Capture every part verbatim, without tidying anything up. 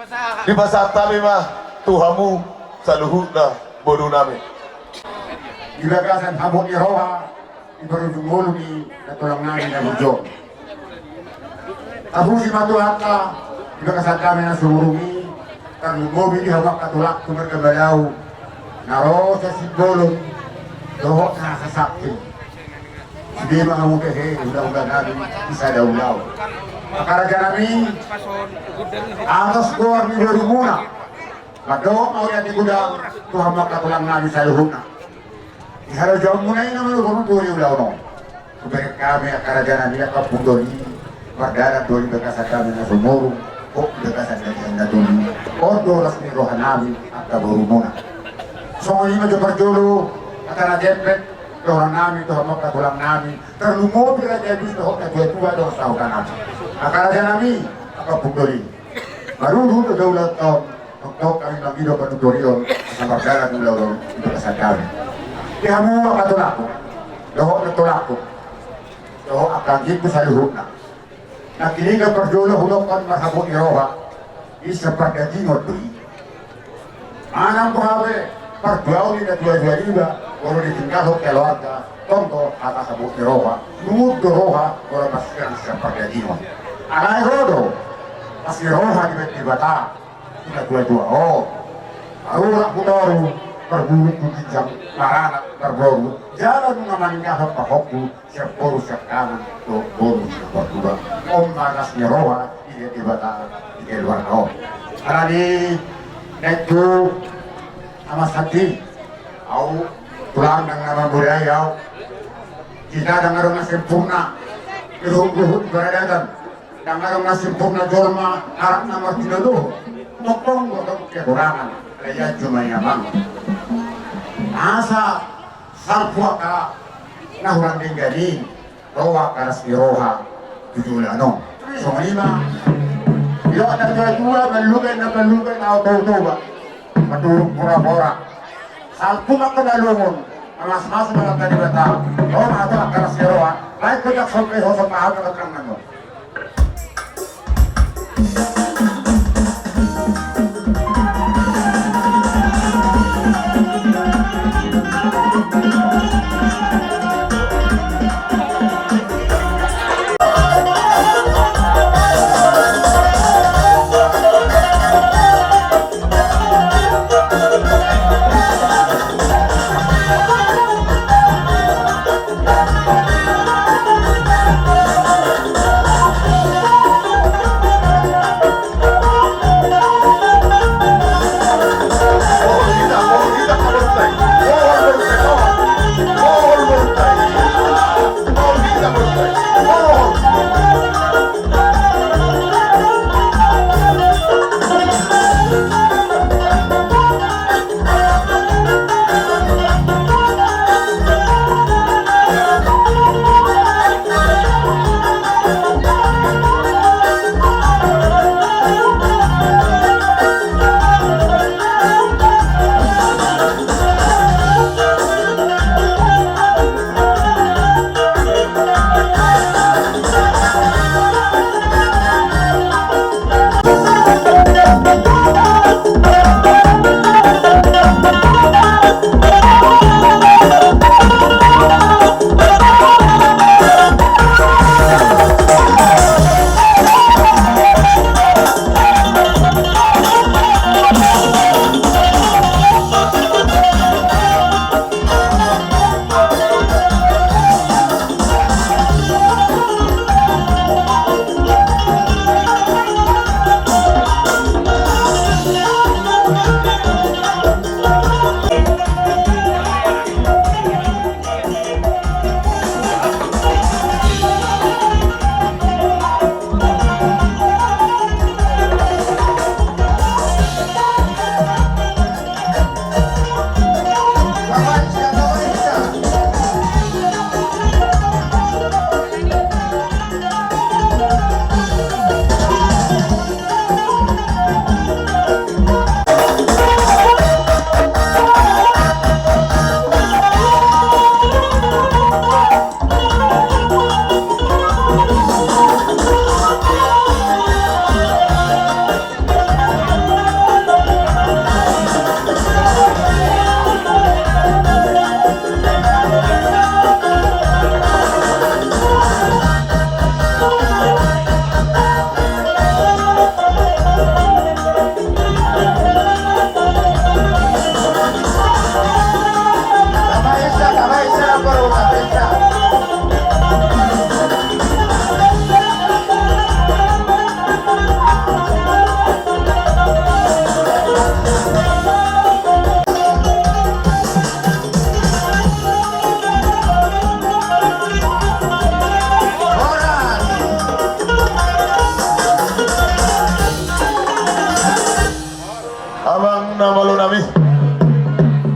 Dipasahat hami ma tu hamu saluhutna boru nami. Di bagasan habot ni roha, di parujung ngolu ni na tulang nami na burju on. Tapuji ma Tuhanta, di bagasan dame na sumurung i, tarlumobi di hamu angka tulangku marga Malau, na ro sian Simbolon, dohot na sasangkir. Sude ma hamu hehe, hulahula nami, di sada ulaon. Angka raja nami, atas goar ni borumuna, mandok mauliate godang tu hamu angka tulang nami saluhutna. Di halojaonmuna i na manuhor tu ulaon on. Hubereng hami angka raja nami angka pundoli, mardalan do di bagasan dame na sumurung, dohot di bagasan dame na tuli. On do las ni roha nami angka borumuna. Songon i ma jo parjolo, hata na jempek, dohonon nami tu hamu angka tulang nami, tarlumobi raja i dohot na tuatua dohot sahuta nami. Angka raja nami, angka pundoli. Maruru do ulaonta on, tongtong hami mangido panuturion, asa mardalan ulaon on di bagasan dame. Di hamu angka tulangku, dohot na tulangku, dohot angka anggingku saluhutna. Nangkiningan parjolo hudokkon marhabot ni roha, i sian pardagingon do i. Manang boha pe partuaon ni na tuatua niba, molo ditinggalhon keluarga, tong do hata habot ni roha, lungun do roha, molo mansai sian pardagingon. Alai ro do las ni roha dibahen Debata tu na tuatua on. Parurak tu toru, parbulung tu ginjang, maranak parboru, jala nunga maninggalhon pahompu, sian boru siangkangan dohot boru sian partuban. On ma las ni roha dibahen Debata di keluarga on. Alani i, na tutu, Ama Santi, ahu tulang ndang na mamborai ahu. Hita ndang adong na sempurna, ruhut-ruhut di paradaton. Ndang adong na sempurna jolma, arak na martinodohon. Tongtong do adong kekurangan, alai ajo ma i amang. Asa salpu angka na hurang denggan i, ro angka las ni roha tu joloan on. Songon i ma. Ia na tuatua, malluga na malluga, na otoota ma manurung purapura. Salpu ma angka na lungun, na masmasu ma angka Debata. Ro ma tu angka las ni roha. Baen hujak sompe ho sompa hata na tangan on. Na malo nami,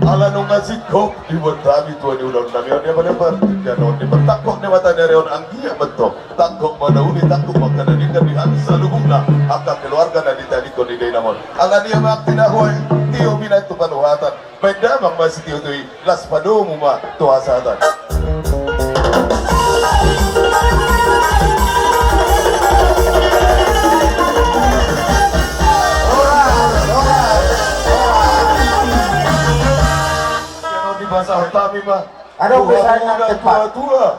ala nunga singkop dibuat hami tua ni ulaon nami on, ia pada partingkian on, di partangkok ni mata ni ari on, anggiat ma antong tangkok ma na uli, tangkok ma angka na denggan di hami saluhutna angka keluarga na ditadingkon ni dainang on. Alani i amang, tinahu ae, tio ma i na tu panuhatan, baen damang ma sitio-tio i, laos padomu ma tu hasahatan. Dipasahat hami ma. Adong tu hamu na tua-tua,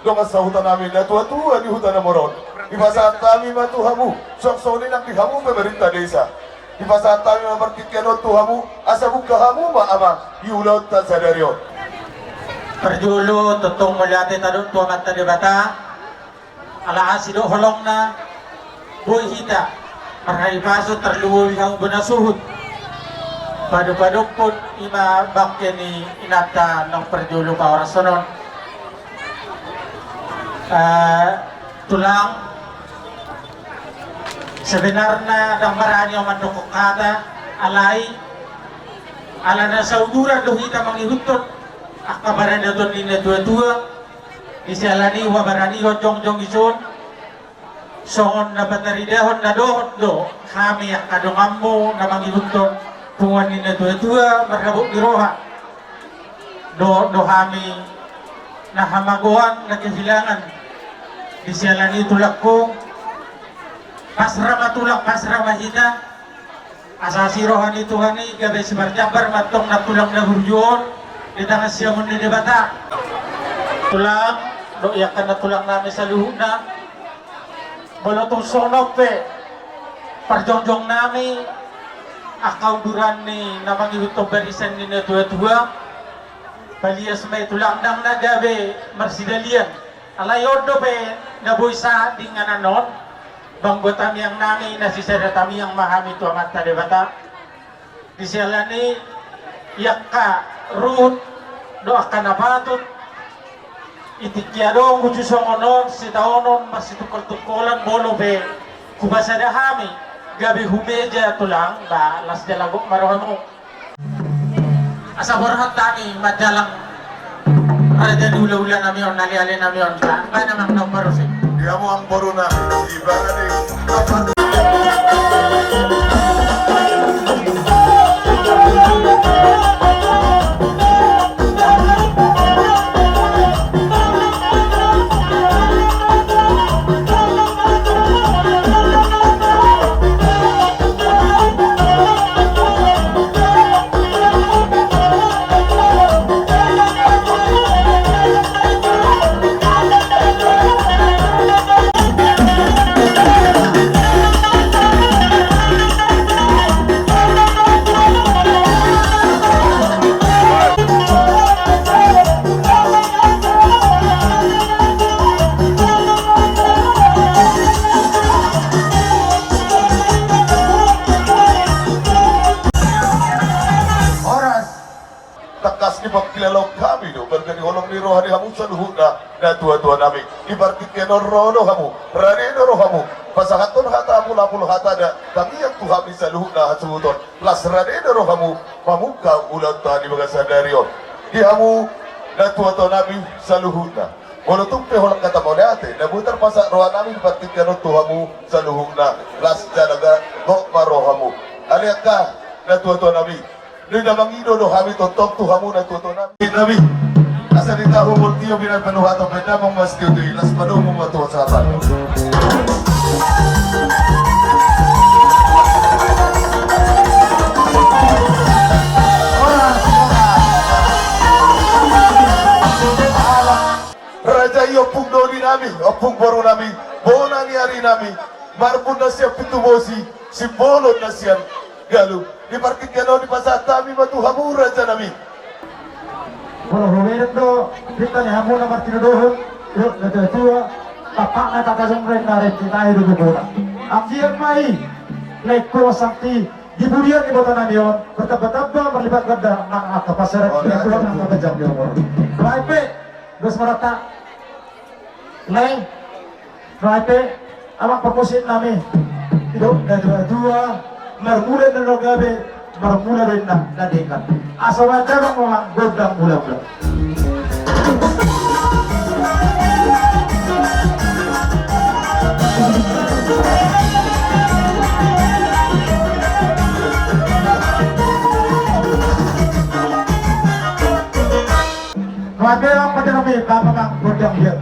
dongan sahuta nami na tua-tua di huta na mora on. Dipasahat hami ma tu hamu, suang songon i nang di hamu pemerintah desa. Dipasahat hami ma partingkian on tu hamu, asa buka hamu ma amang di ulaonta sadari on. Parjolo tongtong mauliate tadok tu Amanta Debata, ala asi dohot holongna boi hita marhahipason, tarlumobi hamu bona suhut. Padu-paduhon i ma bangke ni inanta naung parjolo pahorason on. Eh, tulang, sebenarna ndang barani au mandokkon hata, alai ala na sauduran do hita mangihuthon angka paradaton ni na tua-tua. Di siala ni i huhabaranihon jongjong dison, songon na pataridahon na dohot do hami angka donganmu na mangihuthon punguan ni na tua-tua, marhabot ni roha. Dohot do hami na hamagoan, na kehilangan. Di siala ni i tulangku, pasrah ma tulang, pasrah ma hita. Asa asi roha ni Tuhan i gabe siparjambar ma antong nantulang na burju on di tangan siamun ni Debata. Tulang, dohot angka nantulang nami saluhutna, molo tung songon on pe parjongjong nami angka uduran ni na mangihuthon barisan ni na tua-tua, palias ma i tulang, ndang na gabe marsidalian. Alai on dope na boi sahat di inganan on, banggo tamiang nami, na sisada tamiang ma hami tu Amanta Debata. Di siala ni i angka ruhut dohot angka na patut, i tingki adong uju songon on, sitaonon marsitungkol-tungkolan, molo pe hupasada hami gabe humeja tulang, ba las jala gok ma rohamu. Asa borhat hami manjalang raja ni hula-hula nami on, ale-ale nami on, ba, ba na manang na umbarusi. Di hamu amang boru nami, di barani. Horas. Tangkas ni pangkilalaon hami do balga ni holong ni roha ni hamu saluhutna na tua-tua nami. Di partingkian on ro do hamu, rade do rohamu pasahathon hata, pulapul hata na tangiang tu hami saluhutna hasuhuton. Las rade do rohamu mamungka ulaonta di bagasan ari on. Di hamu na tua-tua nami saluhutna, molo tung pe holan hata mauliate na boi tarpasahat roha nami di partingkian on tu hamu saluhutna, las jala gok ma rohamu. Ale angka na tua-tua nami, na mangido do hami tongtong tu hamu na tua-tua nami. Nami, asa di tahu murtio bina penuh atau beda mong mas tio tio, las padomu ma tu sahabat. Raja i ompung doli nami, ompung boru nami, bona ni ari nami, marbun na sian pitu bosi, simbolon na sian galu. Di partingkian on dipasahat hami ma tu hamu raja nami. Molo hubereng do, hita ni hamu na martinodohon, dohot na tua-tua, tampakna tatajom reng na reng titahi do gogona. Anggiat ma i, lengko santi, di budian ni bota nami on, bertambah-tambah, berlipat ganda, nang angka pasaran, oh, di bulan angka panjang di umur. Baik pe, dos merata. Lae, raja pe, amang parmusik nami. Ido, na tua-tua, marmula na gabe, Marmula do inna na denggan. Asa mandagong ma gondang mula-mula. Nuaeng pe amang pande nami, bapa, amang, gondang dia.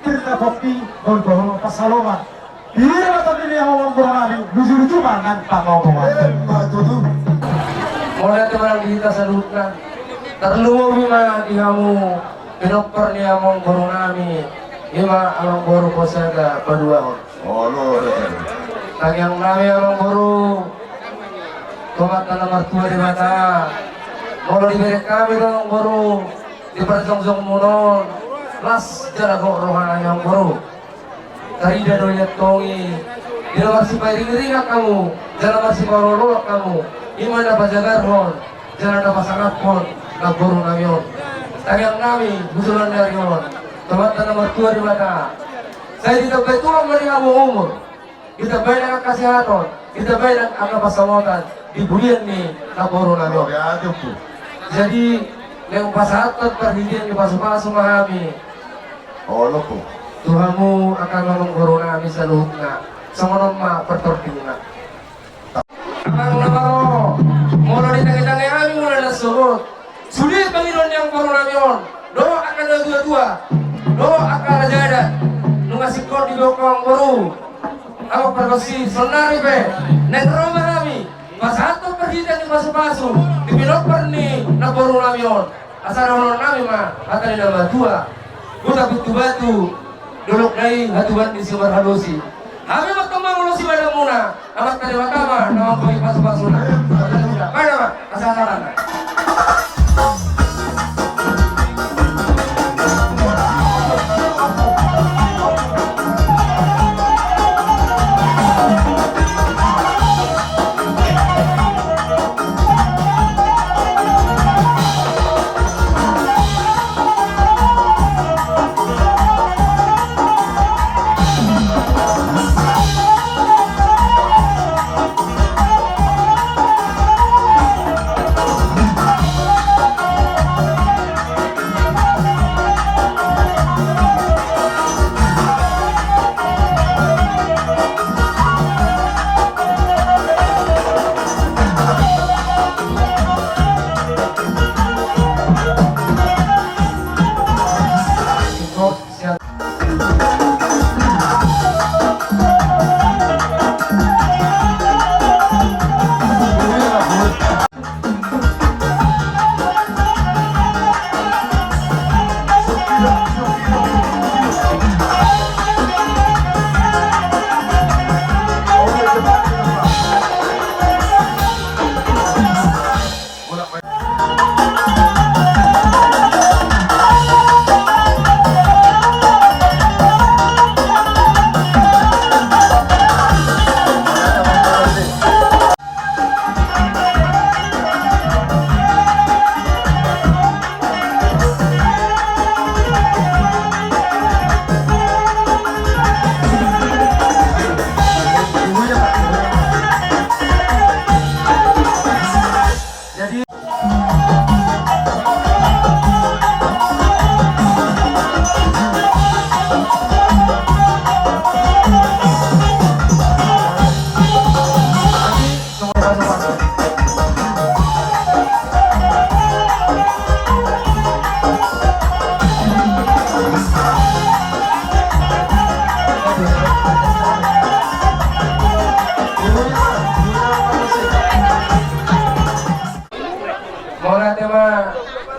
Tirta Poki Borgoho Pasalongan. Ira ma tondinami, amang boru nami, luju-luju ma nang pangomoan. Emma tutu. Mauliate ma di hita saluhutna. Tarlumobi ma di hamu pinompar ni amang boru nami, i ma amang boru Posaga Paduahon. Olo, olo. Tangiang nami, amang boru, tu Amanta na martua Debata, molo dibereng hami do, amang boru, di parjongjongmuna on, las jala gok roha nami, amang boru. Tarida do i antong i, di na marsipairing-iringan hamu jala marsipaolok-olok hamu, i ma na pajagarhon jala na pasangaphon namboru nami on. Tangiang nami tu joloan ni ari on, tu Amanta na martua Debata, sai ditambai Tuhan ma di hamu umur, ditambai nang angka hasehaton, ditambai nang angka pansamotan di pudian ni namboru nami on. Jadi, naeng pasahathon parhitean ni pasu-pasu ma hami. Olo, amang. Tu hamu angka amang boru nami saluhutna. Songon on ma partordingna. Amang na maroro, molo di tangi-tangi hami mula na sogot, sude pangidoan ni amang boru nami on, dohot angka na tua-tua, dohot angka raja adat, nunga singkop diboan amang boru. Amang pargonsi, saonari pe naeng ro ma hami pasahathon parhitean ni pasu-pasu di pinompar ni namboru nami on. Asa dohonon nami ma hata ni na matua: Huta Pintu Batu, dolok na i hatubuan ni si Marhalosi. Hami ma antong mangolosi badanmuna, Amanta Debata ma na mambahen pasu-pasuna. Bahen ma, asa saranna.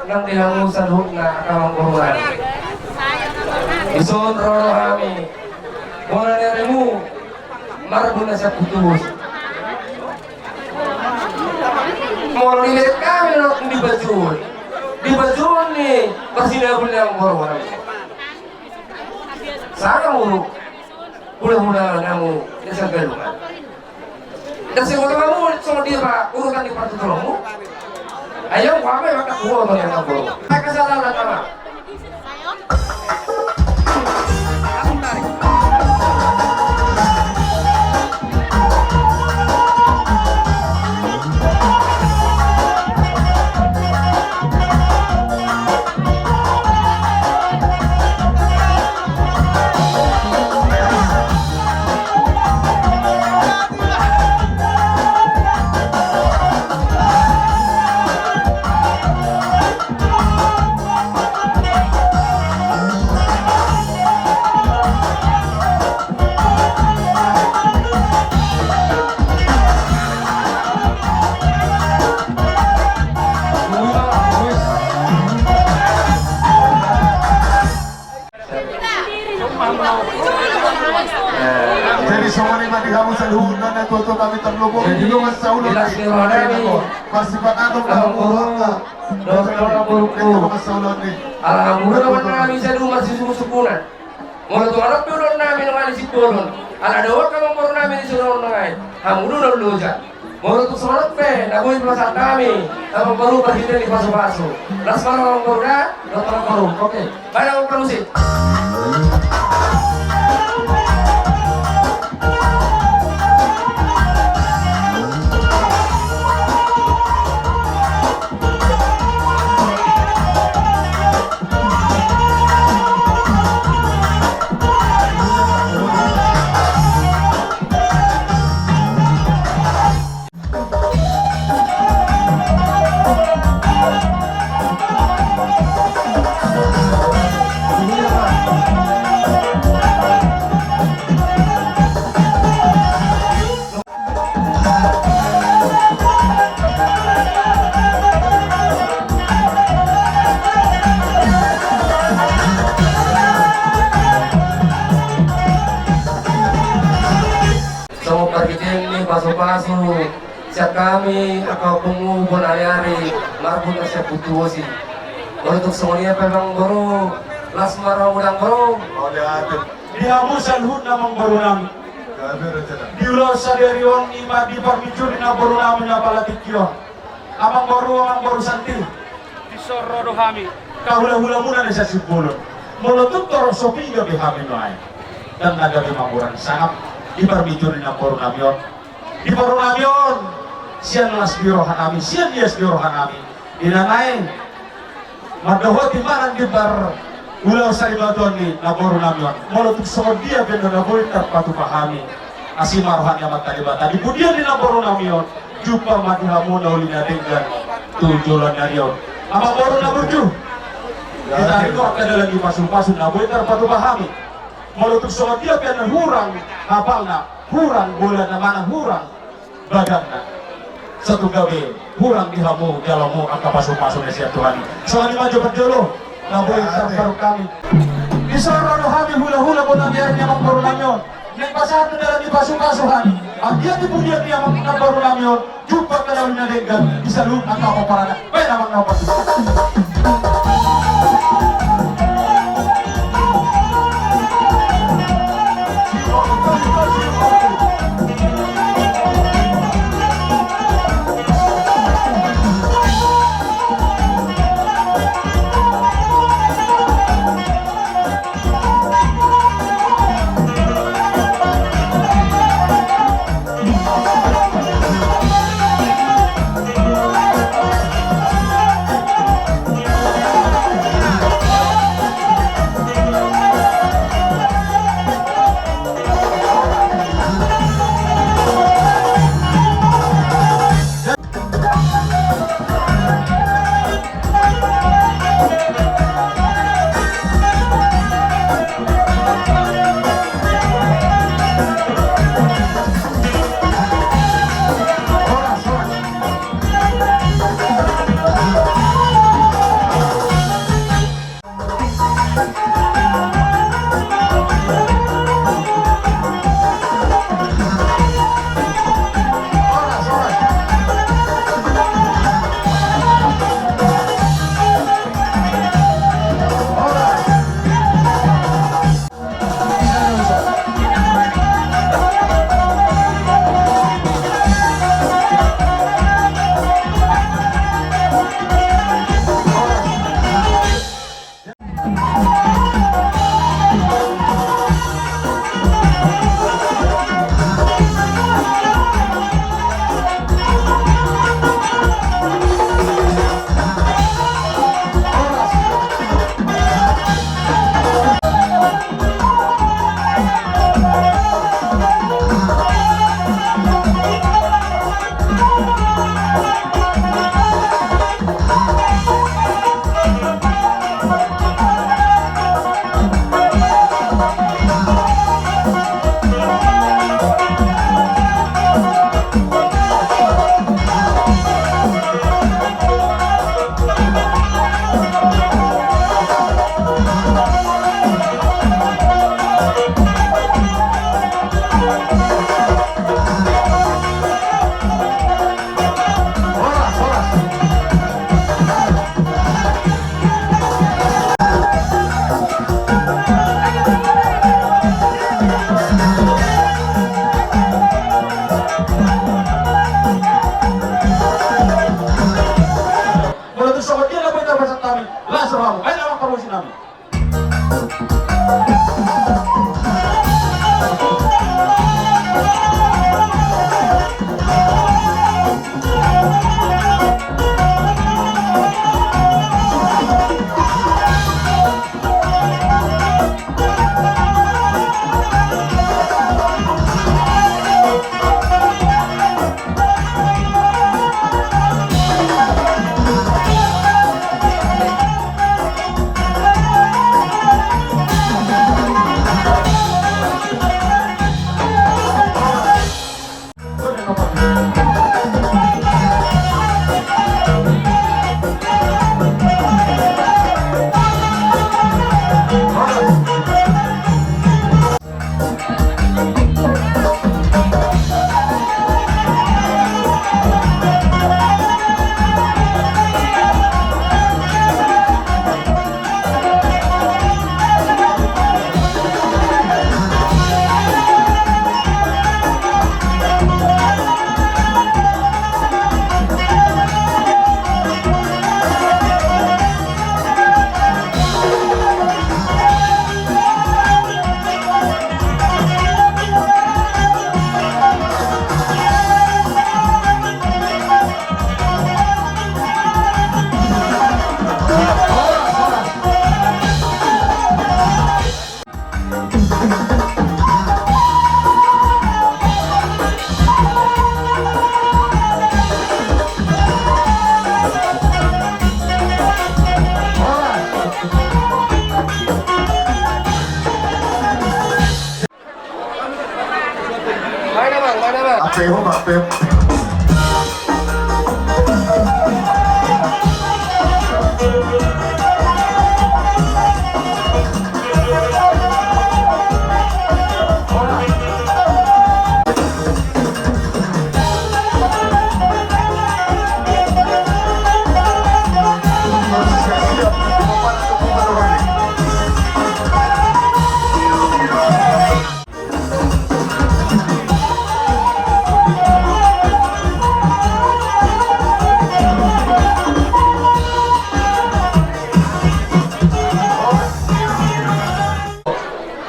Nang di hamu saluhutna angka amangboru nami. Dison ro do hami. Bona ni arimu. Marbun na siap putus. Molo di bek kami lo di bajuon. Di bajuon ni pasinabul ni amangboru nami. Sanga mulu. Hula-hula namu desa Galungan. Dasi hula-hula mu songon dia pa urutan di partutulonmu. Ayo, gua apa yang kata gua, bang, yang kabur. Saya kesalahan sama. Jadi songon i ma di hamu saluhutna na tuatua nami, tarlumobi di dongan saulon ni. Masipakatom do hamu angka dongan saulon ni. Ala hamu dongan nami saluhut marsisungunsungkunan. Molo tung adong pe ulaon nami nunga di Simbolon, ala dao angka amangboru nami di Simbolon nai, hamu do na loja. Molo tung songon on pe na boi pasahat nami, amangboru, parhitean ni pasupasu. Las ma roha amangboru da, dohot amangboru. Oke. Baen amangboru si. Songon parhitean ni pasupasu sian hami angka ompungu bona ni ari, marbun na sian Puntu Bosi. Molo tung songon i pe amangboru, las ma roha muna amangboru. Di hamu saluhutna amangboru nami. Di ulaon sadari on, i ma di parminjur ni namboru nami na pala tingki on. Amangboru, amangboru Santi. Dison ro do hami. Angka hulahula muna na sian Simbolon. Molo tung torop so piga be hami nuaeng, ndang na gabe mangurang sangap di parminjur ni namboru nami on. Di boru nami on, sian las ni roha nami, sian ias ni roha nami. Di na naeng mandohoti manang di parulaon sarimatua ni namboru nami on. Molo tung songon dia pe na boi tarpatupa hami, asi ma roha ni Amanta Debata di pudian ni namboru nami on, jumpa ma di hamu na uli na denggan tu joloan ni ari on. Amangboru na burju, di taringot angka dalan ni pasupasu na boi tarpatupa hami. Molo tung songon dia pe na hurang hapalna, hurang bolana manang hurang badanna, satua gabe hurang di hamu jaloonmu angka pasupasu na sian Tuhan i. Songon i ma jo parjolo na boi tarpatupa hami. Dison ro do hami hulahula bona ni ari ni amangboru nami on, naeng pasahat tu dalan ni pasupasu hami. Anggiat di pudian ni amang namboru nami on, jumpa angka na uli na denggan di saluhut angka pomparanna. Baen amang na opat. Baen amang pargonsi nami. Ape ho, ape.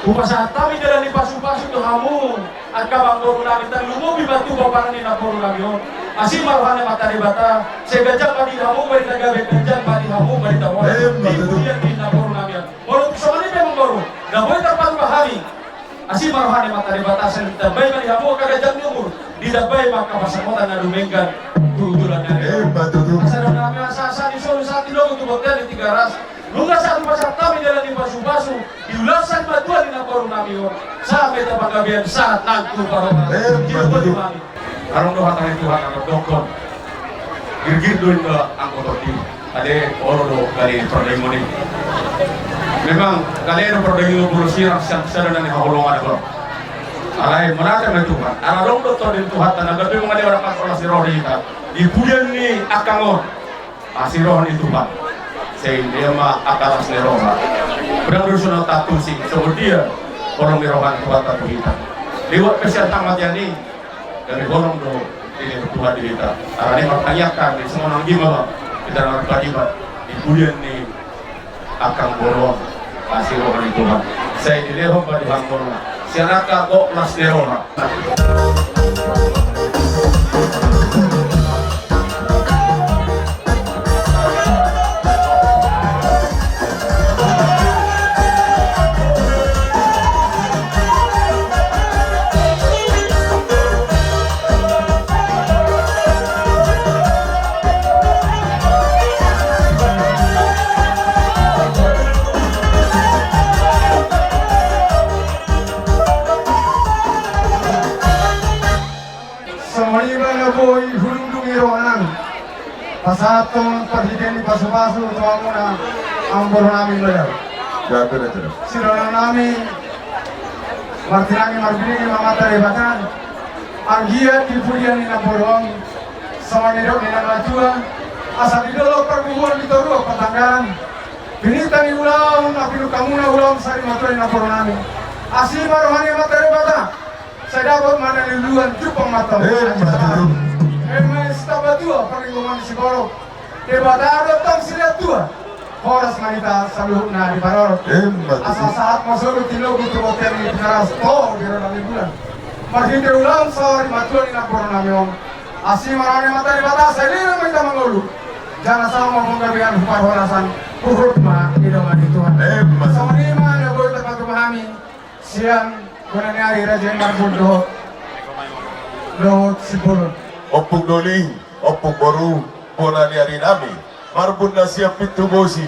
Hupasahat hami dalan ni pasupasu tu hamu angka amangboru nami, tarlumobi ma tu bapa ni namboru nami on. Asi ma roha ni Amanta Debata, sai ganjang ma di hamu barita gabe, ganjang ma di hamu barita oe. Emma tutu. Di pudian ni namboru nami on. Molo tung songon i pe amangboru, na boi tarpatupa hami. Asi ma roha ni Amanta Debata, sai ditambai ma di hamu angka ganjang ni umur, ditambai ma angka pansamotan na dumenggan tu joloan ni ari. Emma tutu. Asa dohonon nami, asa, asa ni solu, asa ni logo tu bontean ni Tigaras. Nunga sahat hupasahat hami dalan ni pasupasu, di ulaon saur matua ni namboru nami on, sahat ma hita panggabean, sahat nang tu parhorasan. Emma tutu. Adong do hata ni Tuhan na mandokkon: Girgir do inna angka tondi. Ate, olo do gale pardaingon i. Memang gale do pardaingon, molo sirang sian sada na nihaholongan do. Alai mauliate ma di Tuhan, ala adong do tondi ni Tuhanta na gabe mangalehon las ni roha di hita di pudian ni angka on. Asi roha ni Tuhan. Sai dilehon ma angka las ni roha. Pedang do dison na taantusi, songon dia holong ni roha ni Tuhanta tu hita. Liwat pe sian hamateion i, gabe holong do dilehon Tuhan di hita. Alani i martangiang hami songon anggi ma hita na marpadipat di pudian ni angka boru on. Asi roha ni Tuhan. Sai dilehon ma di hamu holong sian angka gok las ni roha. Songon i ma na boi hudungdungi rohanami, pasahathon parhitean ni pasupasu tu hamuna amangboru nami loyal. Sidohonon nami, martinangi marbinege ma Amanta Debata, anggiat di pudian ni namboru on, songon nidok ni natuatua, asa di dolok parbubuhan, di toruan patanggaran, pinta ni ulaon na pinungka muna ulaon saur matua ni namboru nami. Asi ma roha ni Amanta Debata. Sai dapot ma na niluluan, jumpang ma antong. Emma tutu. Emma i sitamba tua, parlinggoman ni sigorok. Debata do antong silehon tua. Horas ma hita saluhutna di parorot. Emma tutu. Asa sahat ma solu tilogu tu bontean ni Tinaras, tu biro na ni bulan. Marhite ulaon saur matua ni namboru nami on, asi ma roha ni amanta Debata, sai leleng ma hita mangolu. Jala saut ma panggabean hu parhorasan, huhut ma di dongan ni Tuhan. Emma tutu. Songon i ma na boi tarpatupa hami sian bona ni ari, raja i Marbun dohot, dohot Simbolon. Ompung doli, ompung boru, bona ni ari nami, Marbun na sian Pintubosi,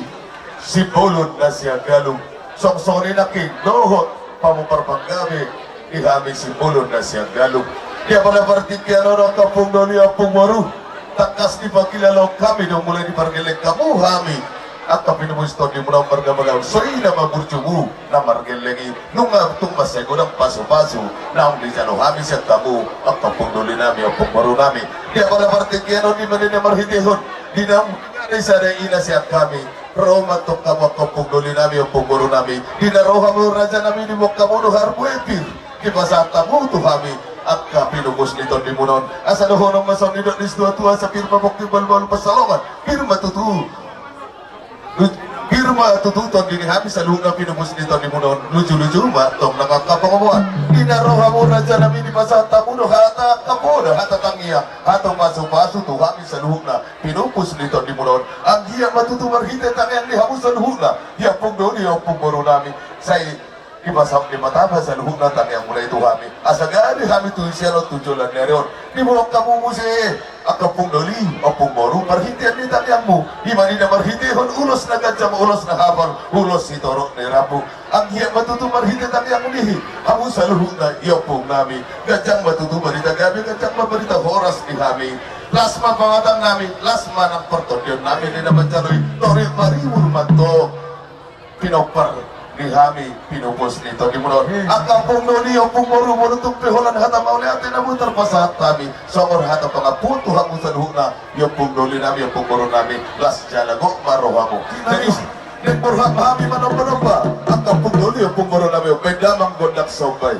Simbolon na sian Galup. Songon i nangkin dohot pamupar panggabe di hami Simbolon na sian Galup. Di apala partingkian on, angka ompung doli, ompung boru, tangkas dipangkilalaon hami do, mulai dipargelleng hamu hami angka pinupus ni tondimu na marga Manggabean, songon i nama burjumu na margelleng i. Nunga tung mansai godang pasupasu naung dijalo hami sian hamu, angka ompung doli nami, ompung boru nami. Di apala partingkian on, di na marhitehon di naung sada-sada i na sian hami, ro ma antong hamu, angka ompung doli nami, ompung boru nami. Di na ro hamu, raja nami, diboan hamu do harbue pir, dipasahat hamu tu hami angka pinupus ni tondimu on. Asa dohonon ma songon nidok ni situa-tua: Asa pir ma pongki, balu-balu pansalongan, pir ma tutu. Pir ma tutu tondi ni hami saluhutna pinupus ni tondimu on. Luju-luju ma antong nang angka pangomoan. Di na ro hamu, raja nami, dipasahat hamu do hata angka poda, hata tangiang, hata pasupasu tu hami saluhutna pinupus ni tondimu on. Anggiat ma tutu marhite tangiang ni hamu saluhutna, ia ompung doli, ia ompung boru nami, sai dipasahat Debata ma saluhutna tangiangmuna i tu hami, asa gabe hami tu sian on tu joloan ni ari on diboan hamu muse, angka ompung doli, ompung boru, parhitean ni tangiangmu. I ma di na marhitehon ulos na ganjang, ulos na hapal, ulos sitorop ni rambu. Anggiat ma tutu marhite tangiangmu i, hamu saluhutna, ia ompung nami, ganjang ma tutu barita gabe, ganjang ma barita horas di hami. Las ma pamatang nami, las ma nang partondion nami di na manjalo i. Torik maribur ma antong pinompar ni hami pinupus ni tondimu on. Angka ompung doli, ompung boru, molo tung pe holan hata mauliate na boi tarpasahat hami, songon hata pangampuon tu hamu saluhutna, ia ompung doli nami, ia ompung boru nami, las jala gok ma rohamu. Jadi, naeng borhat ma hami manomba-nomba angka ompung doli, ompung boru nami, baen damang gondang somba i.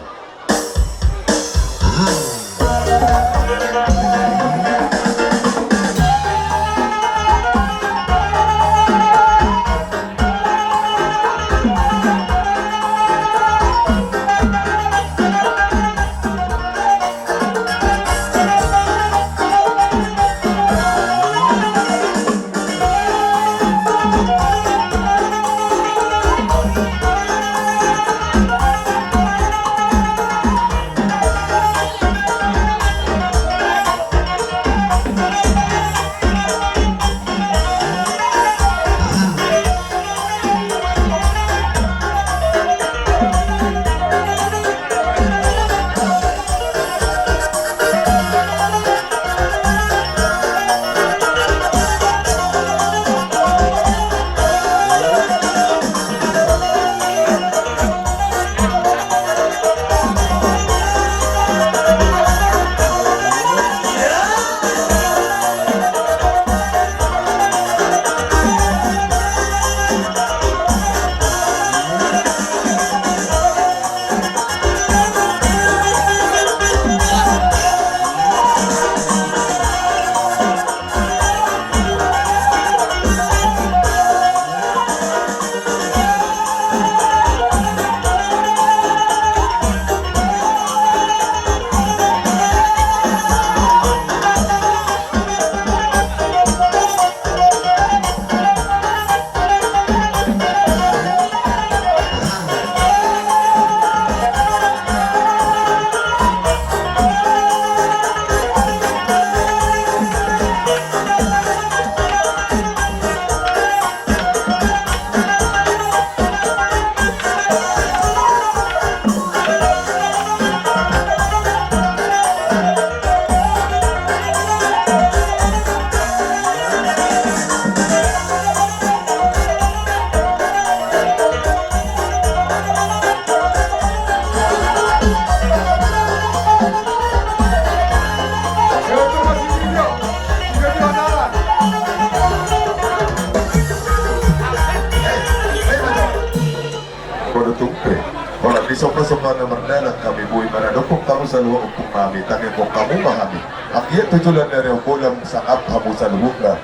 Molo tung pe holan disomba-somba na mardalan hami, boi maradophon hamu saluhut ompung nami, tangihon hamu ma hami. Anggiat tu joloan ni ari on godang sangap hamu saluhutna.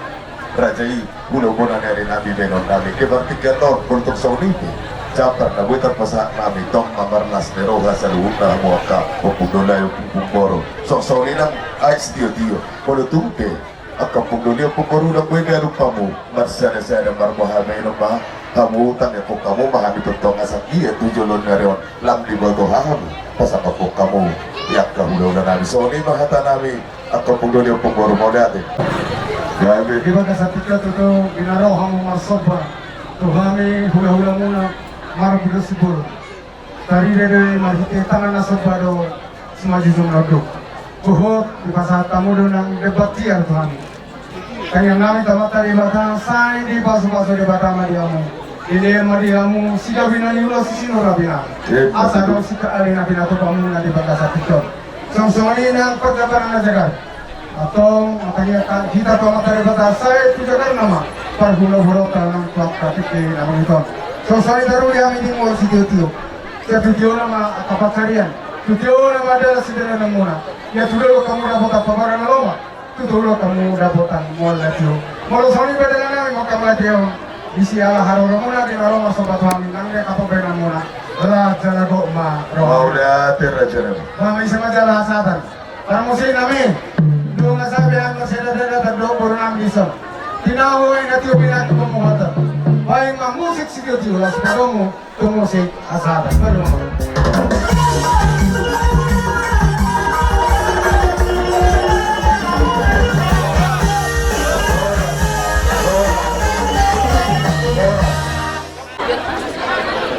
Raja i, hulahula ni ari nami, bahenon nami, di partingkian on, molo tung songon i pe, jambar na boi tarpasahat nami, tong ma marlas ni roha saluhutna hamu angka ompung doli, ompung boru. Songon i nang aek sitiotio. Molo tung pe angka ompung doli, ompung boru, ndang boi ganup hamu marsadasada, marboha, bahenon ma hamu, tangiangkon hamu ma hami tongtong, asa anggiat tu joloan ni ari on lam diboto hamu, pasangaphon hamu di angka hulahula nami. Songon i ma hata nami. Angka ompung doli, ompung boru, mauliate. Di bagasan tingki on tutu, di na ro hamu marsomba tu hami hulahulamuna Marhobas Simbolon, tarida do i marhite tangan na somba do simanjujung na unduk. Huhut dipasahat hamu do nang demban tiar tu hami. Tangiang nami tu Amanta Debata, sai dipasupasu Debata ma di hamu, dilehon ma di hamu sigabe na niula, sisinu rapi na, asa adong singkat ari na pinatupa muna di bagasan tingki on. Songon i nang parjambaran na jagar. Antong, martangiang hita tu Amanta Debata, sai tu jagar nama parhulahulaonta nang tu angka tingki na mangihut on. Songon i taruli hami di molo sitiotio. Sai tu tiona ma angka pansarian, tu tiona ma dalan sidalananmuna. Ia tu dolok hamu dapotan pambahenan na lomo, tu dolok hamu dapotan mual na tio. Molo songon i pe dalan nami mangkamatihon, di siala haroramuna di na ro marsomba tu hami, nang di angka pambahenanmuna. Raja na gok ma roha. Mauliate raja nami. Mama, ise ma jala hasahatan. Parmusik nami, nunga sabian na sedada datang do boru nami dison. Tinahu ai na tio pinatu pamuhatan. Baen ma musik sitiotio, laos padomu tu musik hasahatan. Padomu.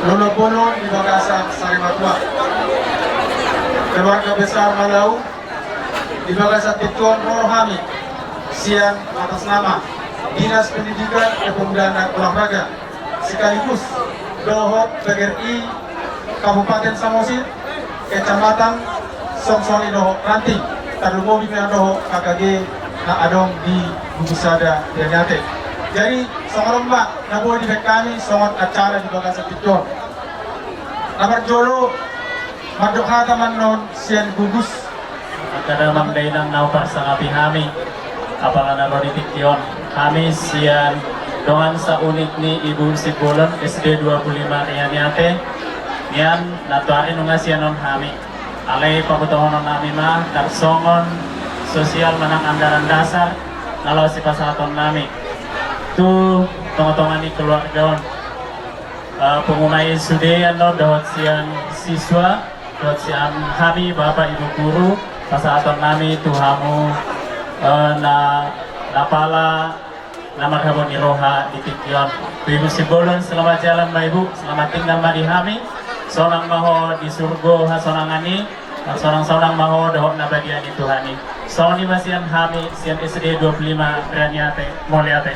Lolo bolon di bagasan sarimatua. Keluarga besar Malau, di bagasan tingki on ro hami sian atas nama Dinas Pendidikan, Kepemudaan dan Olahraga sekaligus dohot P G R I Kabupaten Samosir, Kecamatan Songsoni dohot Ranting, tarlumobi ma dohot H K G na adong di Gugus Sada Rianiate. Jadi songon on ma na boi dibaen hami songon acara di bagasan tingki on. Na parjolo mandok hata ma annon sian gugus. Angka damang dainang na huparsangapi hami, apala na ro di tingki on, hami sian dongan saunit ni Ibu Simbolon, S D dua puluh lima Rianiate, nian nantoari nunga sian on hami. Alai pabotohonon nami ma tarsongon sosial manang anggaran dasar na laho sipasahaton nami tu tongatonga ni keluarga on. Eh, pungu ma i sude annon dohot sian siswa, dohot sian hami bapak ibu guru, pasahaton nami tu hamu, eh, na, na pala na marhabot ni roha di tingki on. Tu Ibu Simbolon, selamat jalan ma Ibu, selamat tinggal ma di hami. Sonang ma ho di surgo hasonangan i, sonang-sonang ma ho dohot na badia ni Tuhan i. Songon i ma sian hami sian S D dua puluh lima Rianiate, mauliate.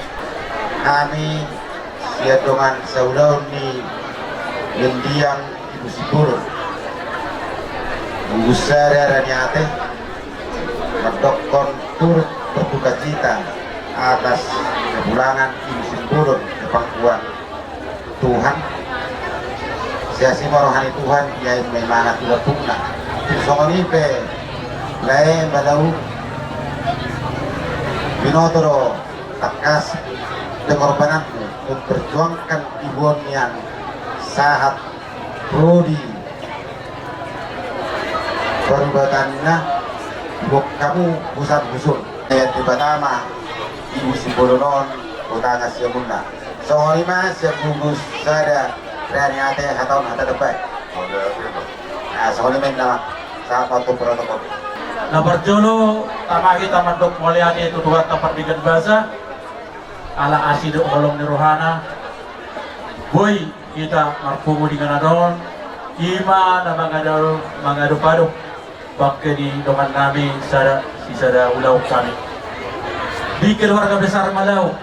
Hami sian dongan saulaon ni mendiang Ibu Simbolon, Gugus Sada Rianiate, mandokkon turut berdukacita atas kepulangan Ibu Simbolon ke pangkuan Tuhan. Siasi ma roha ni Tuhan, ia i ma imana tu lambungna. Songon i pe lae Malau, binoto do tangkas pengorbananmu memperjuangkan ibuon nian sahat ro di parubatanna, boan hamu husan husun. Ia di pertama Ibu Simbolon on, hutangihon siamunna. Songon i ma sian Gugus Sada Rianiate, hata on hata dembai. Nah, songon i ma inna ma. Sahat ma tu protokol. Na parjolo, tama hita mandok mauliate tu Tuhanta Pardenggan Basa, ala asi dohot holong ni rohana boi hita marpungu di inganan on, i ma na mangado, mangadop-adop bangke ni dongan nami sada, sisada ulaon hami. Di keluarga besar Malau,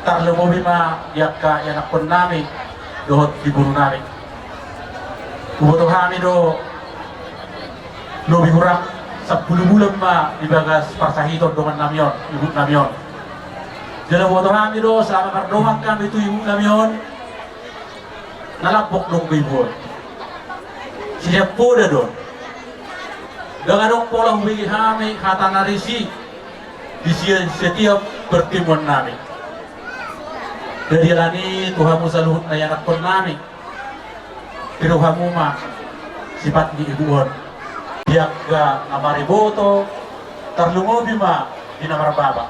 tarlumobi ma di angka ianakhon nami dohot di boru nami. Huboto hami do lobi hurang sampulu bulan ma di bagas parsahiton dongan nami on, ibuk nami on. Jala huboto hami do selama mardongan hami tu ibuk nami on, na lambok do goibuon. Sian poda do. Ndang adong pola hubege hami hata na risi di sian setiap pertemuan nami. Jadi alani tu hamu saluhutna ianakkon nami, tiru hamu ma sipat ni ibu on. Di angka na mariboto, tarlumobi ma di na marbaba.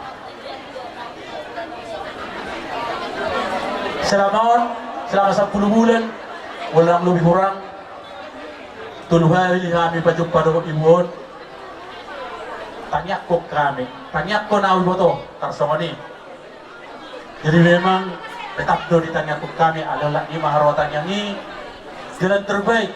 Selama on, selama sampulu bulan, ulang lobi hurang tolu hali hami pajumpa dohot ibu on. Tangiangkon hami, tangiangkon au iboto, tarsongon i. Jadi memang tetap do ditangiangkon hami, alai lak ni ma haroa tangiang i, jalan terbaik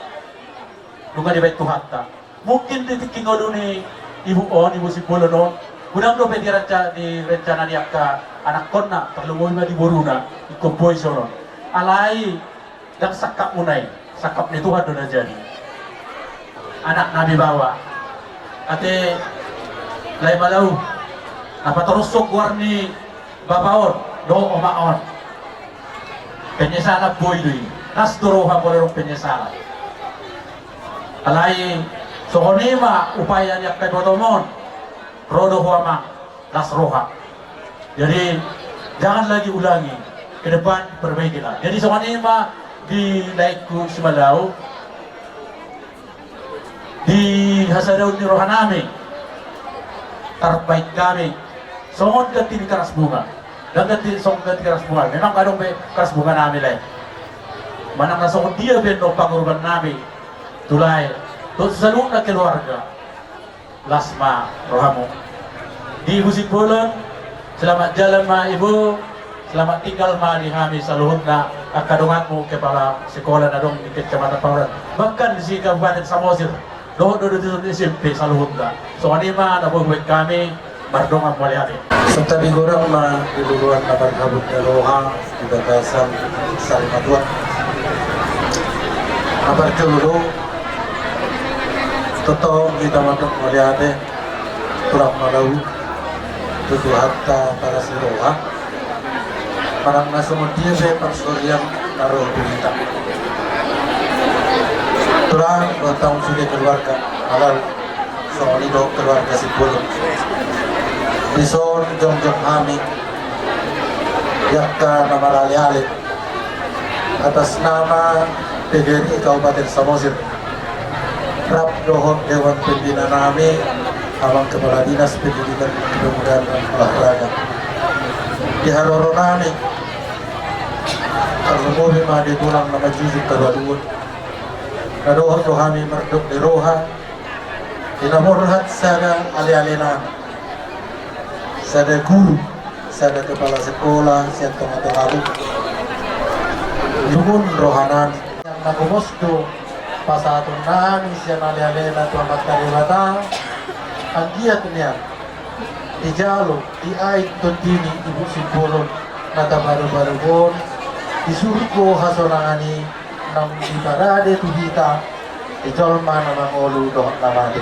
nunga dibaen Tuhanta. Mungkin di tingki ngolu ni ibu on, ibu Simbolon on, godang dope di rencana, di rencana ni angka anakkonna, tarlumobi ma di boruna, ingkon boi songon on. Alai ndang sangkapmuna i, sangkap ni Tuhan do na jadi. Anak nami baoa, ate Lae Malau, na patorushon goar ni bapa on dohot omak on, penyesalan boi do i. Las do roha molo adong penyesalan. Alai songon i ma upaya ni angka ibotom on. Ro do ho amang, las roha. Jadi jangan lagi ulangi, ke depan perbaikilah. Jadi songon i ma di laengku si Malau, di hasadaon ni roha nami, tarbaen hami songon ganti ni karas bunga. Ndang ganti songon ganti karas bunga, memang adong be karas bunga nami lae. Manang na songon dia be annon pangurban nami tu lae dohot saluhutna keluarga. Las ma rohamu. Di ibu Simbolon, selamat jalan ma ibu. Selamat tinggal ma di hami saluhutna angka donganmu kepala sekolah na adong di Kecamatan Panguran, bahkan di Kabupaten Samosir. Dohot do di S M P saluhutna. Songon i ma na boi hubaen hami, mardongan mauliate. Santabi godang ma di luluan na marhabot ni roha di bagasan sarimatua. Na parjolo, tongtong hita mandok mauliate, tulang Malau, tu Tuhanta parasi roha. Manang na songon dia pe parsorian na ro tu hita. Tulang, dohot hamu sude keluarga Malau, songon i dohot keluarga Simbolon. Dison jongjong hami di angka na maraleale atas nama P G R I Kabupaten Samosir, rap dohot Dewan Pembina nami, Amang Kepala Dinas Pendidikan, Kepemudaan dan Olahraga. Di haroro nami, tarlumobi ma di tulang na manjujung halualuhon, na dohot do hami mardongan ni roha di na borhat sada aleale nami, sada guru, sada kepala sekolah sian tongatonga bumi. Lungun roha nami. Sian na gomos do pasahaton nami sian alealena tu Amanta Debata. Anggiat nian dijalo, diain tondi ni ibu Simbolon na tabarubaru on di surgo hasonangan i, naung diparade tu hita di jolma na mangolu dohot na mate.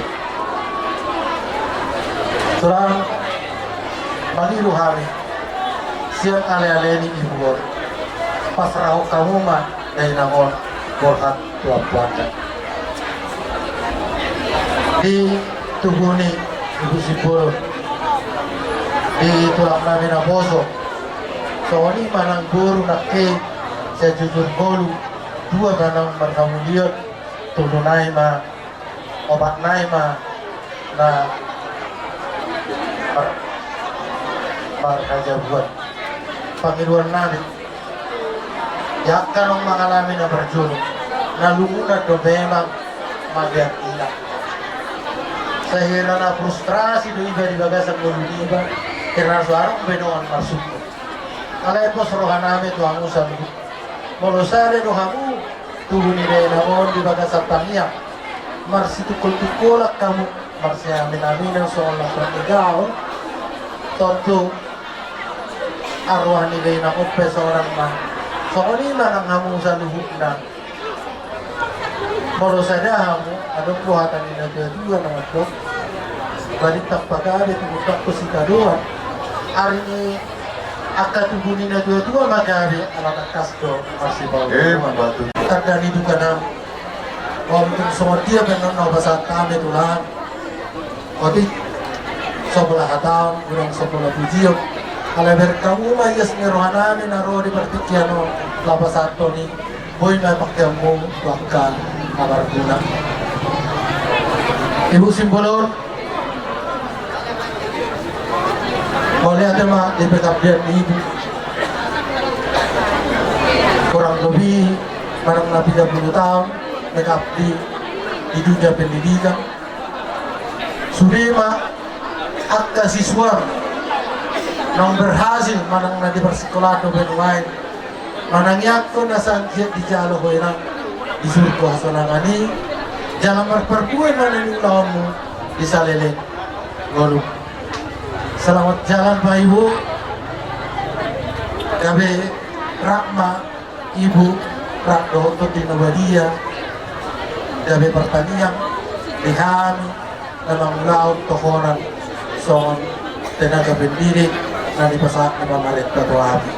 Tulang, mangido hami sian aleale ni ibu on, pasrahon hamu ma dainang on borhat tu ampuanda. Di tubu ni ibu Simbolon, di tulang nami naposo, songon i ma nang boru nangkin, sai jujur ngolu, dua ma naung marhamulion, tolu nai ma, opat nai ma na mar-, marhajabuan. Pangidoan nami, di angka naung mangalami na parjolo, na lungunan do memang magean ina. Sahira na frustrasi do iba di bagasan ngolu niba, karena so adong be dongan marsungkun. Alai pos roha nami tu hamu saluhut. Molo sada do hamu tubu ni dainang on di bagasan tangiang, marsitungkoltungkolan hamu, marsiaminaminan songon lampak ni gaol, tontu arwah ni dainang on pe songon i ma. Songon i ma nang hamu saluhutna. Molo sada hamu, adong do hata ni natuatua na mandok, balintang pagabe tu mundangkon sitadoan. Ari ni angka tubu ni natuatua ma gabe, ala tangkas do marsipaolooloan. Emma tutu. Tanda ni duka nami. Walaupun songon dia pe annon na hupasahat hami tulang, otik, so pola hataon, godang so pola pujion. Alai berkamu ma ias ni rohanami na ro di partingkian on, lapasathon i, boi ma pangkeonmu tu angka na marguna. Ibu Simbolon, mauliate ma di pengabdian ni ibu. Kurang lebih manang na piga puluh taon mengabdi di dunia pendidikan. Sude ma angka siswa naung berhasil manang na di parsikolaan dope nuaeng manangiangkon asa anggiat dijalo ho inang di surgo hasonangan i. Jala marparbue ma na niulaonmu di saleleng ngolu. Selamat jalan ma ibu. Gabe rap ma ibu rap dohot tondi na badia. Gabe partangiang di hami na mangulahon tohonan songon tenaga pendidik na nipasahat ni pamarenta tu hami.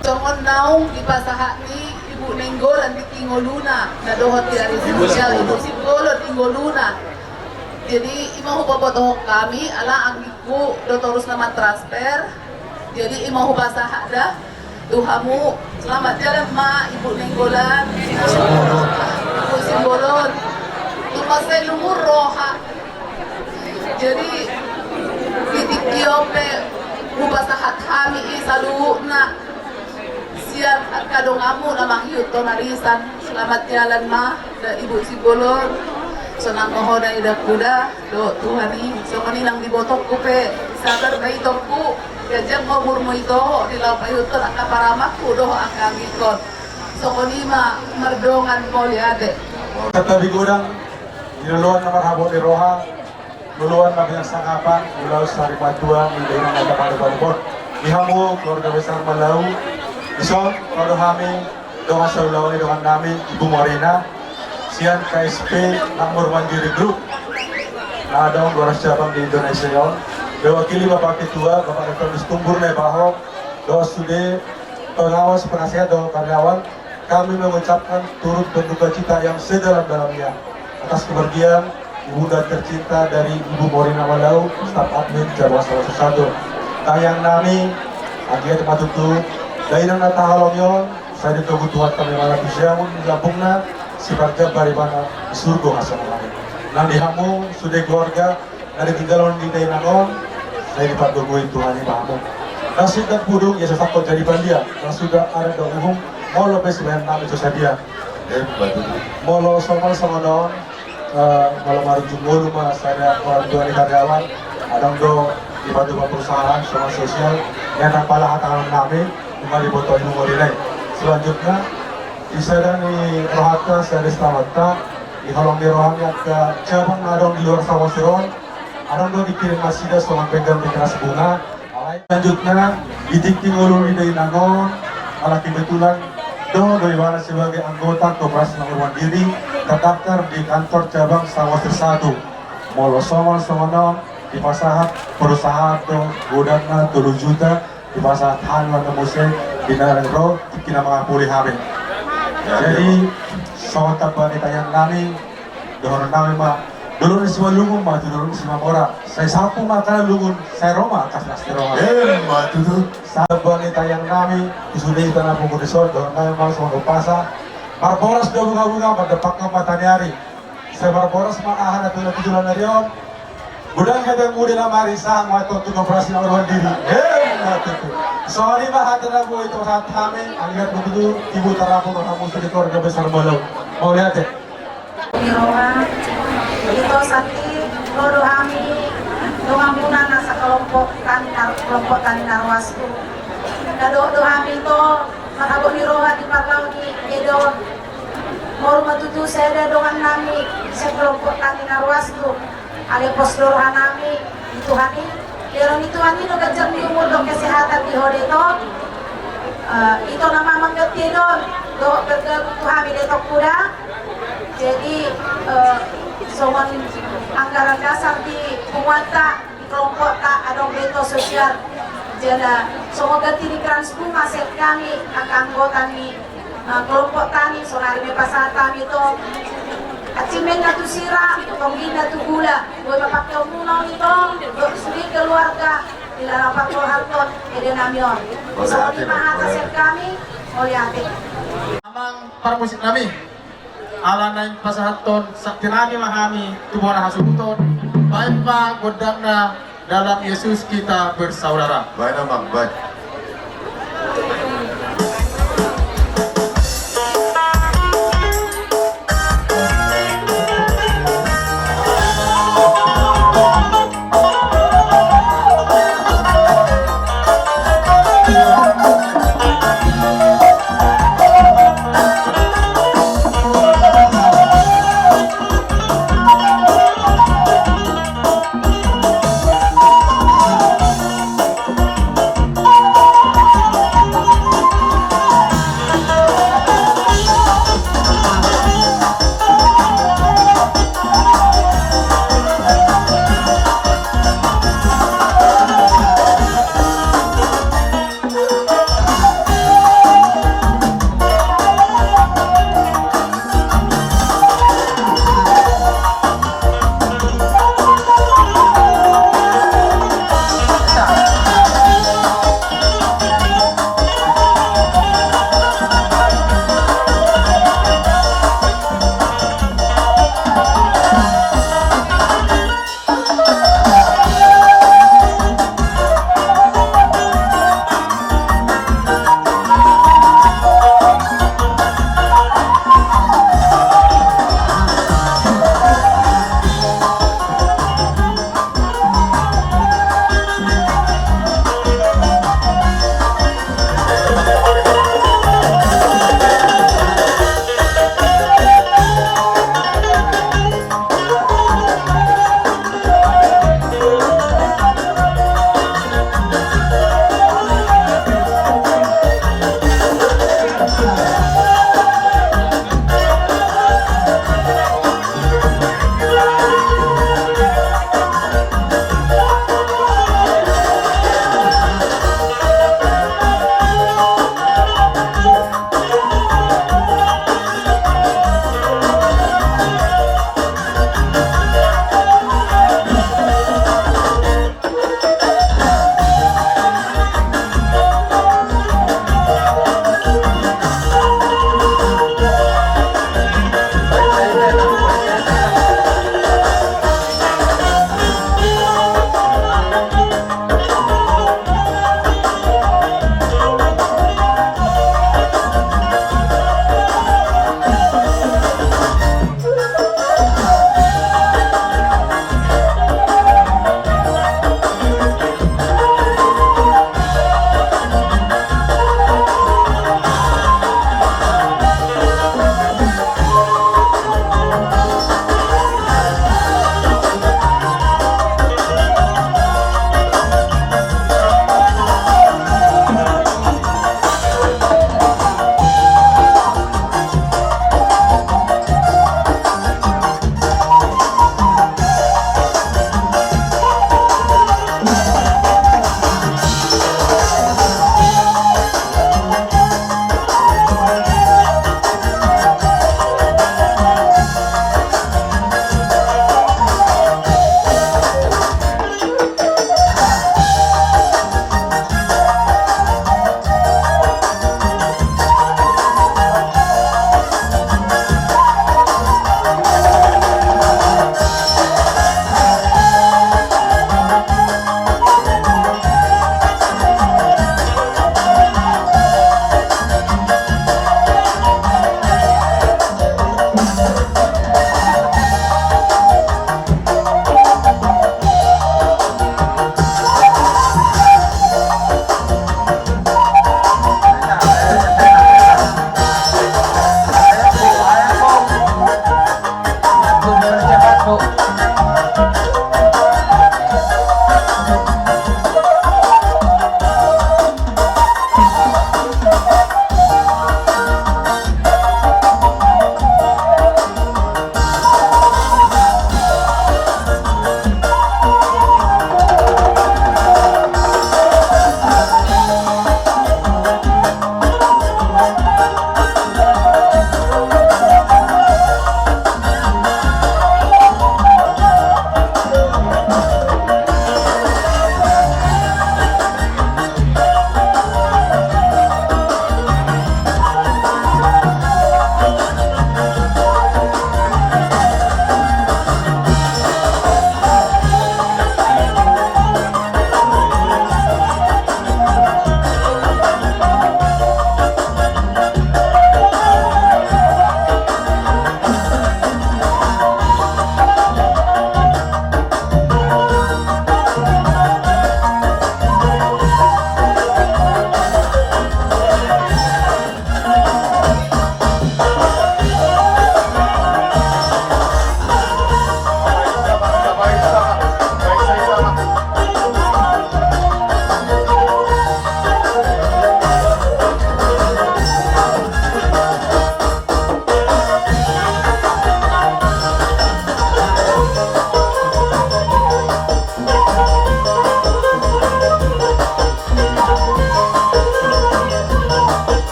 Songon naung dipasahat ni Ibu Nainggolan di ngoluna, na dohot di ari sosial, Ibu Simbolon di ngoluna. Jadi ima hupabotohon hami, ala anggingku do torus na mantransfer. Jadi ima hupasahat da tu hamu. Selamat jalan ma Ibu Nainggolan, Ibu Simbolon. Tumpasai luhut roha. Jadi di tingki on pe hupasahat hami i saluhutna sian angka donganmu na mangihut on arisan. Selamat jalan ma da Ibu Simbolon. Sonang ma ho da idaku da dohot Tuhan i. Songon i nang di ibotongku pe, sabar ma itongku. Ganjang ma umurmu ito, di laho paihut on angka paramangku dohot angka anggingkon. Songon i ma mardongan, mauliate. Tatabi godang di loloan na marhabot ni roha, loloan na pinarsangapan, molo sari matua ni dainang na tapadopadophon. Di hamu keluarga besar Malau, dison ro do hami dongan saulaon ni dongannami Ibu Morina sian K S P Makmur Mandiri Group na adong dua ratus cabang di Indonesia on. Diwakili Bapak Ketua, Bapak Rektor di Situmbur Naibaho, dohot sude pengawas, penasehat dohot karyawan, kami mengucapkan turut berduka cita yang sedalam-dalamnya atas kepergian Ibunda tercinta dari Ibu Morina Malau, staf admin cabang Sawaso satu. Tangiangnami, anggiat ma tutu dainang na tahaholongi on sai ditogu Tuhan, tama ibana tu siamun ni lambungna, siparjambar ibana di surgo hasonangan i. Nang di hamu sude keluarga na ditinggalhon ni dainang on, sai dipatogoi Tuhan i ma hamu. Na so indahan pudung, ia so sangkot jadi pandian. Na so indahan adat dohot uhum, molo pe sibahenonnami so sadia. Molo somal songon on, eh, molo marujung ngolu ma sada orang tua ni karyawan, adong do dipatupa perusahaan, somal sosial, ia ndang pala hatahonon nami, nunga diboto i nunga dinai. Selanjutna, di sada ni rohanta, sada ni stamanta, di holong ni rohanta angka cabang na adong di luar Samosir on, Adong do dikirim nasida songon penggan di teras bunga. Alai selanjutnya, di tingki ngolu ni dainang on, ala kebetulan dohot do ibana sebagai anggota Koperasi Pengurban Diri terdaftar di kantor cabang Samosir satu. Molo songon songon on, dipasahat perusahaan do godangna tolu juta, dipasahat hami ma muse di na ro tingki na mangapuli hami. Jadi songon tamba ni tangiang nami, dohonon nami ma, dolok ni Simalungun ma tu dolok ni Simamora. Sai sampu ma angka na lungun, sai ro ma angka na sitio ro. Emma tutu. Tamba ni tangiang nami tu sude hita na pungu dison, dohonon nami ma songon umpasa. Marboras do bungabunga, mandapatkan mataniari. Sai marboras ma aha na tutu na tutu na ari on. Godang hebe muda na marisa ma tontu Koperasi Pengurban Diri. Emma tutu. Songon i ma hata na boi dipasahat hami, anggiat ma tutu tibu tarapung hamu sude keluarga besar Balaun. Mauliate. Di roha, ito santi, ro do hami donganmuna na sakelompok tani na, kelompok tani na ruas tu. Dohot do hami ito, marhabot ni roha di parlao ni Edo. Molo ma tutu sada dongan nami, sakelompok tani na ruas tu. Alai pos do roha nami di Tuhan i. Di roha ni Tuhan i do ganjang ni umur dohot kesehatan di ho Daetong. Eh, ito nama mangganti Edo, dohot bergabung tu hami Daetong Muda. Jadi, eh, songon anggaran dasar di punguanta, di kelompokta adong do ito sosial. Jala songon ganti ni krans bunga sian hami angka anggota ni, eh, kelompok tani, sonari ma pasahat hami ito. Acimen na tu sira, tonggin na tu gula. Boi ma pake omuna on ito, dohot sude keluarga, di lalapan roha tu ede nami on. Songon i ma hata sian hami, mauliate. Amang parmusik nami. Ala naeng pasahathon santi nami ma hami tu bona hasuhuton, baen ma gondangna Dalam Yesus Kita Bersaudara. Baen amang, baen.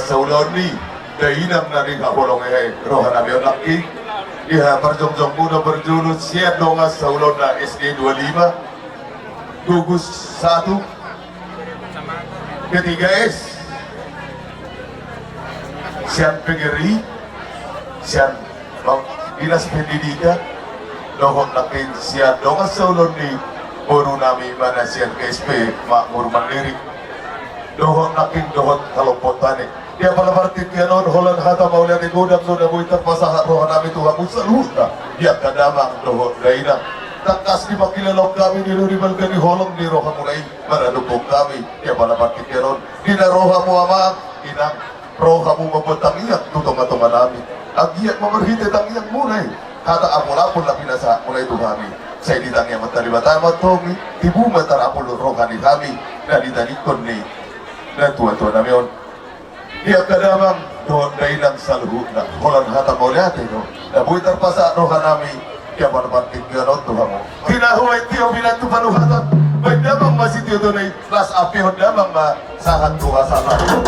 Saulon ni dainang na di haholong i, roha nami on nangkin. Di haparjongjong muna parjolo sian dongan saulon na S D dua lima, gugus satu, ketiga S, sian P G R I, sian Bang Dinas Pendidikan, dohot nangkin sian dongan saulon ni boru nami mana sian K S P Makmur Mandiri, dohot nangkin dohot halompot tani. Di apala partingkian on, holan hata mauliate godang do na boi tarpasahat roha nami tu hamu saluhutna, di angka damang dohot dainang. Tangkas dipangkilalaon hami di ro di balga ni holong ni roha muna i, maradophon hami di apala partingkian on. Di na ro hamu amang inang, ro hamu mambuat tangiang tu tongatonga nami. Anggiat ma marhite tangiang muna i, hata apulapul na pinasahat muna i tu hami, sai ditangiang ma Debata ma antong i, tibu ma tarapul roha ni hami na ditadingkon ni natuatua nami on. Di angka damang dohot dainang saluhutna, holan hata mauliate do na boi tarpasahat roha nami di apala partingkian on tu hamu. Pinahuai tio pinantu panuhatan, baen damang ma sitiotona i, las ampehon damang ma sahat tu hasahatan.